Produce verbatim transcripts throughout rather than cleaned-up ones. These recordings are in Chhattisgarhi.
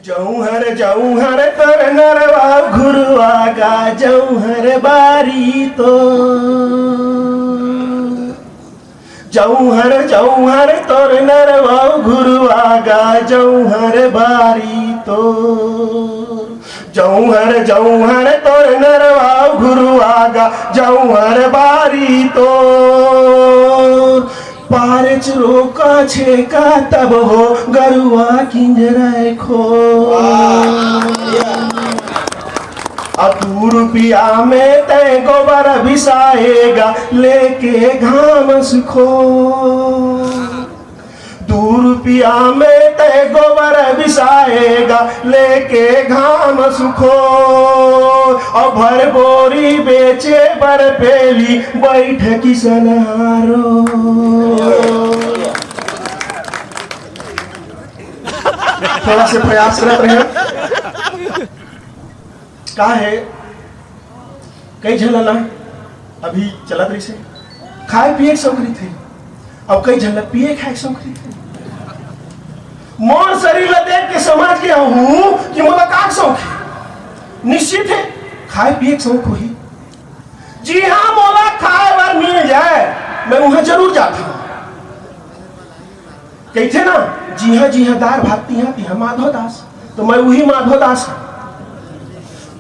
जौहर जौहर तोर नरवा घुरुवा गा, जौहर बारी तो। जौहर जौहर तोर नरवा घुरुवा गा, जौहर बारी तो। जौहर जौहर तोर नरवा घुरुवा गा, जौहर बारी तो। पारेच रोका छेका तब हो गरुआ किंजरय खो। आ दू रुपया में तै गोबर बिसाएगा लेके घाम सुखो। दू रुपया में तै गोबर बिसाएगा लेके घाम सुखो। और भर बोरी बेचे बर पेली बैठ किसनहारो। थोड़ा से प्रयास करत रहे। का हे, कई झन ला ना अभी चलत रहिसे, खाए पिए के शौक रहिथे, अउ कई झन ला पिए खाए के शौक रहिथे। मोर शरीर ला देख के समझ गया हूँ कि मोला का शौक हे। निश्चित हे, खाए पिए के शौक होही। जिहाँ मोला खाए बर मिल जाए, मैं उहाँ जरूर जाता हूँ। कहिथे ना, जिहाँ जिहाँ दार भात तिहाँ तिहाँ माधो दास, तो मैं उही माधो दास हूँ।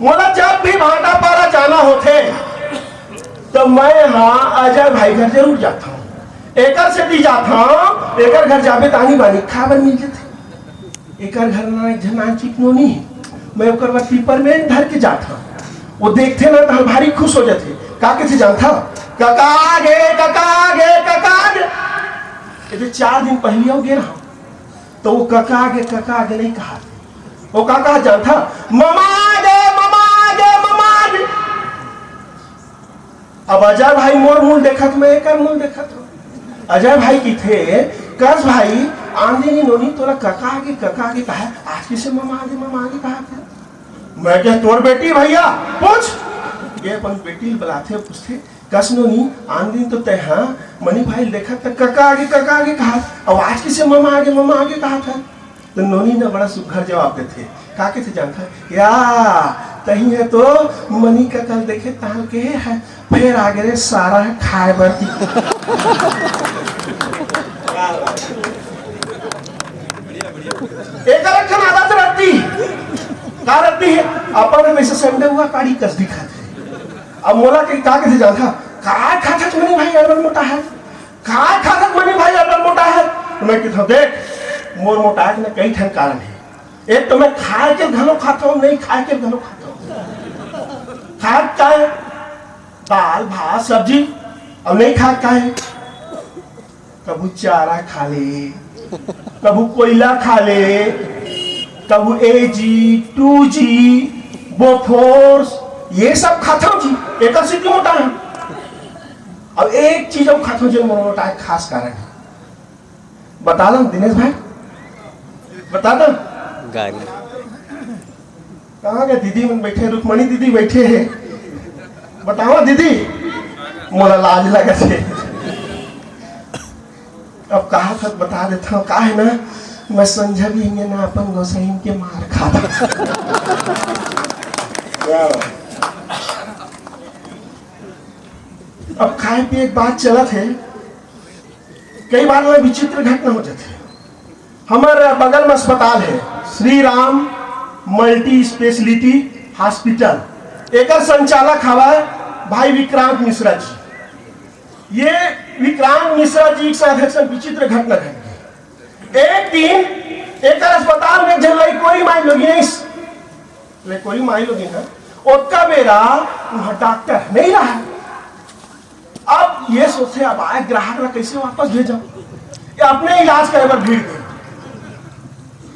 मोला जब भी भाटापारा जाना होथे, तो मैं हाँ अजय भाई घर जरूर जाता हूँ। एकर सेती जाता हूँ, एकर घर जाबे तानी बानी खाए बर मिल जाथे। एकर घर ना एक झन आन चिकनो नहीं है, मैं ओकर बर पिपरमेंट धर के जाता हूँ। वो देखथे ना तो भारी खुश हो जाथे। का कहिथे जानथा? कका गे, कका गे, कका गे। ये तो चार दिन पहले हो गए रहा, तो वो कका गे, कका गे नहीं कहा। वो का कहा जानथा? ममा गे, ममा गे, ममा गे। अब अजय भाई मोर मुंह देखत, मैं एकर मुंह देखत हूँ। अजय भाई कहिथे, कस भाई, आंधी नी नोनी तोला कका आगे, कका आगे कहा, आज किसे ममा आगे, ममा आगे कहा था? मैं कहा, तोर बेटी भैया, पूछ। ये अपन बेटी ल बुलाथे, पूछथे, कस नोनी, आन दिन तो तै हाँ मनी भाई देखत त कका आगे, कका आगे कहा, अब आज किसे ममा आगे, ममा आगे कहा था? तो नोनी ने बड़ा सुघर जवाब देथे। का कहिथे जानथा? या, तही है तो मनी का कल देखे ताल के है, फेर आगे रे सारा है खाए बर। एकर एक ठन आदत रहती। का रहती है? अपन हमेशा संडे हुआ काड़ी कस दिखाथे। अब मोला के का कहिथे जानथा? का खाथस मनी भाई अब्बड़ मोटा है? का खाथस मनी भाई अब्बड़ मोटा है? तो मैं कहिथंव, देख, मोर मोटाए के ना कई ठन कारण हे। एक तो मैं खाए के घलो खाथंव, नहीं खाए के घलो खाथंव। खात का है? दाल, भात, सब्जी, अउ नहीं खात का है? कभू चारा खा ले, कभू कोयला खा ले, कभू ए जी, टू जी, बोफोर्स, ये सब खाथंव जी, एकर सेती मोटा है। अब एक चीज अउ खाथंव, जेन मोर मोटाए खास कारण है। बता दो दिनेश भाई, बता दो। गाड़ी। कहाँ गए दीदी मन बैठे, रुक्मणी दीदी बैठे हैं। बताओ दीदी, मोला लाज लगत हे। अब कहा था बता देता हूँ, का है ना, मैं संझा भी हिंगे ना अपन गोसाइन के मार खाता। अब खाए पिए के बात चलत है, कई बार ना विचित्र घटना हो जाथे। हमर बगल में अस्पताल है, Shri Ram multi speciality hospital, एकर संचालक हवय भाई विक्रांत मिश्रा जी। ये विक्रांत मिश्रा जी के साथ एक ठन विचित्र घटना घट गई। एक दिन एकर अस्पताल में एक झन लइकोरी माई लोगिन आइस। लइकोरी माई लोगिन ह, ओतका बेरा उहाँ डॉक्टर नहीं रहा। अब ये सोचे, अब आए ग्राहक ला कैसे वापस भेजम? ये अपने इलाज करे बर भीड़ गई।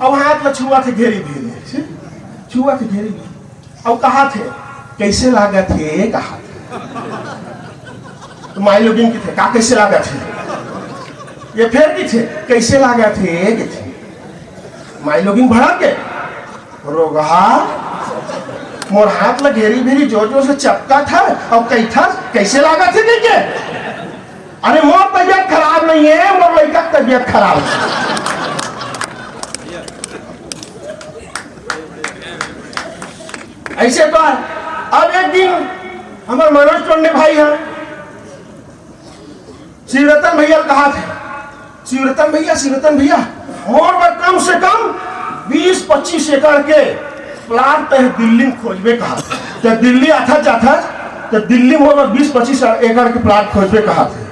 अब हाथ ला छुआ थे घेरी घेरी, छुआ थे घेरी घेरी। अब कहा थे, कैसे लागत हे? कहा थे। तो माई लोगिन कथे, का कैसे लागत हे? ये फेर कथे, कैसे लागत हे? कथे। माई लोगिन भड़क गए। रोगहा, मोर हाथ ला घेरी भेरी जोर जोर से चपका था, अब कही था, कैसे लागत हे? कही के, अरे मोर तबीयत खराब नहीं है, मोर लड़का की तबीयत खराब है। ऐसे तो है। अब एक दिन हमर मनोज टोंडे भाई ह शिवरतन भैया ल कहाथे, "शिवरतन भैया, शिवरतन भैया, मोर बर कम से कम बीस पच्चीस एकड़ के प्लाट तैं दिल्ली म खोजबे," कहाथे। त दिल्ली आथस जाथस, त दिल्ली मोर बर बीस पच्चीस एकड़ के प्लाट खोजबे कहाथे।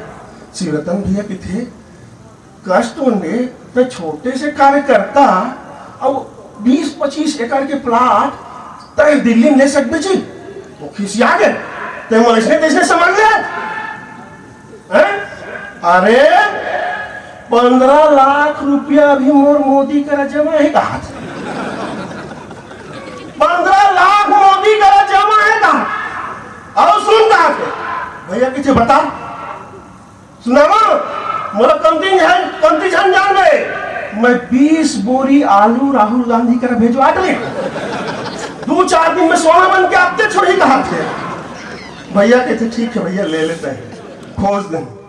शिवरतन भैया कहिथे, "कस टोंडे, तैं छोटे से कार्यकर्ता, अउ बीस पच्चीस एकड़ के प्लाट तैं दिल्ली म ले सकबे जी?" वो खिसिया गे, "तैं मोला अइसने तइसने समझ ले, हैं? अरे, पंद्रह लाख रुपया अभी मोर मोदी करा जमा हे," कहाथे। "पंद्रह लाख मोदी करा जमा हे," कहाथे। अउ सुन, कहाथे, भैया कहिथे, "बता।" सुनावा, मोला कमती झन, कमती झन जानबे, मैं बीस बोरी आलू राहुल गांधी करा भेजवा डरेंव। दू चार दिन म सोना बन के आते छोड़ही, कहाथे। भैया कहिथे, "ठीक हे भैया, ले ले तैं, खोज देहूं।"